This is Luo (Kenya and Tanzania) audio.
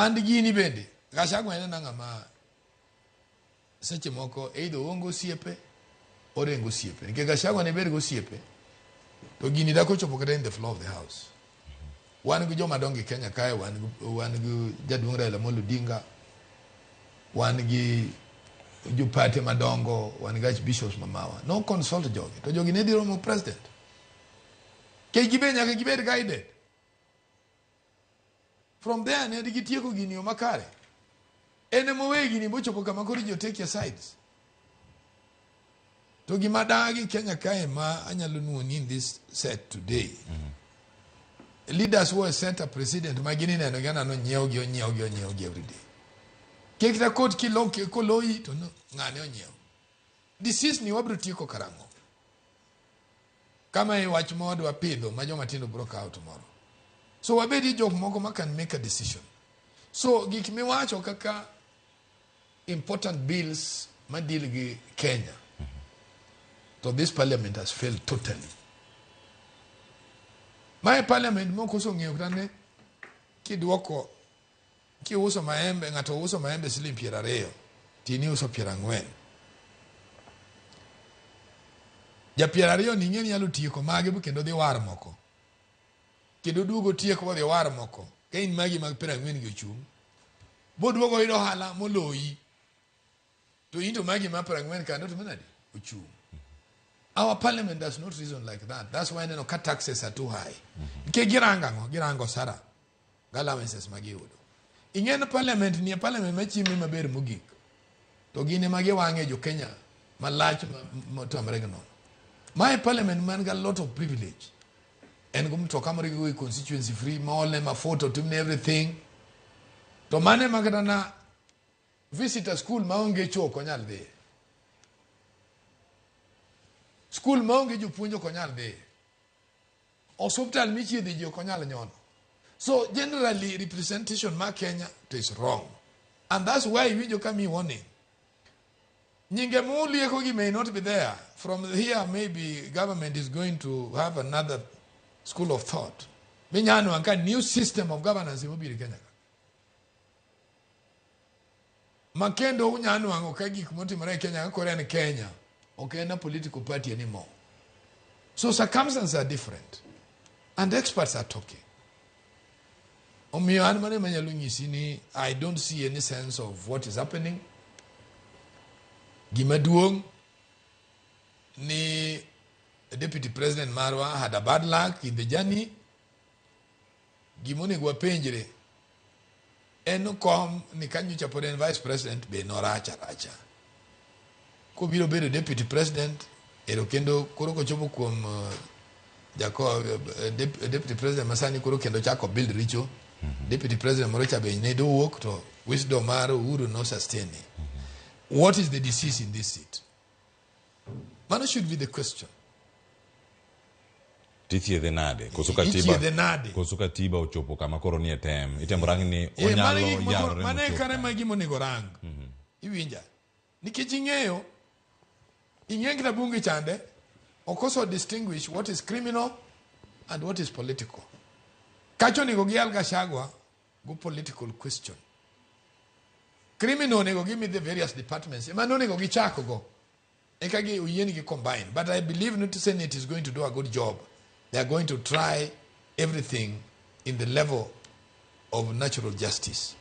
And gini bende, Gachagua en ena ng'ama seche moko either oonge osiepe, orengo osiepe. Nikech Gachagua ne bed gosiepe, to gini dak ochopo kata in the floor of the house. Wan gi joma dongo e Kenya kae, wan gi jaduong' Raila Amolo Odinga, wan gi jopate madongo, wan gi archbishops mamawa. No consult jogi, to jogi ne dhi romo president. Kech gibe nyaka gibed guided. From there ne gitieko gini yo makare. En ema oweyo gini mochopo kama koro ji take your sides. To gima dagi Kenya kae ma anyalo nuoni in this set today. Leaders who are set a president ma gini neno gana no nyiew gi onyiew gi onyiew gi every day. Kik ta kot kilo koloyi to no ng'ane onyiew. Disease ni wabiro tieko karang'o? Kama e wach ma wadwa pidho ma joma tindo biro kawo tomorrow. So wabedi jok moko ma can make a decision. So gik miwacho kaka important bills ma deal gi Kenya. To this parliament has failed totally. Mae parliament moko oseng'eyo kata ne kidwoko Kiuso maembe, ng'ato uso maembe siling 20, to in iuso 40. Ja 20 ni ing'e ni nyalo tieko mage kendo dhi war moko. Kendo duogo tiek modhi war moko. Ka in magi mag 40 gi ochung'. Boduogo oyud ohala moloyi. To in to magi ma 40 kando to manade? Ochung'. Our parliament does not reason like that. That's why neno ka taxes are too high. Nikech girango ang'o? Girango sara. Gi allowances ma giyudo. Ing'e ni parliament ni e parliament machieme maber mogik. To gin ema giwang'e jo Kenya malach motamre gi nono. Mae parliament man gi a lot of privilege. En go mtoka moringo e constituency free, maolne mafuta, otimne everything. To mano ema kata na visitor school maonge cho ok onyal dhiye. School maonge jopuonj ok onyal dhiye. Osuptal michiedhe ji ok onyal nyono. So generally representation ma Kenya to is wrong. And that's why iwinjo ka mi warning. Nyinge mulieko gi may not be there. From here maybe government is going to have another school of thought. Minyano anka new system of governance mobiro Kenya ka. Ma kendo unya nwang'o ka gik motimore e Kenya ka koro en Kenya, ok en a political party anymore. So circumstances are different and experts are talking. Omiyo an mano ema anyalo nyisi ni I don't see any sense of what is happening. Gima duong' ni deputy president marwa had a bad luck in the journey. Gima onego wapenjre en kom ni ka nyocha pod en vice president be norach aracha. Kobiro bedo deputy president ero kendo koro kochopo kuom jako deputy president masani koro kendo chako build richo. Deputy president moro cha be ne dowuok to wisdom mar Uhuru no sustain. What is the disease in this seat? Mano should be the question. Tithiedhe nade? Koso katiba, Ithiedhe nade? Koso katiba ochopo kama koro nie tem. Itemo rang ni Eh, onyalo mano e gik yarore mano e mochop kare kanye. ma gima onego rang. Iwinja? Nikech ing'eyo, ing'e kata bunge chande, ok oso distinguish what is criminal and what is political. Kacha onego giyal Gachagua go political question. Criminal onego gimi the various departments. Ema nonego gichak go. Eka gi oyien gi combine. But I believe not Senate is going to do a good job. They are going to try everything in the level of natural justice.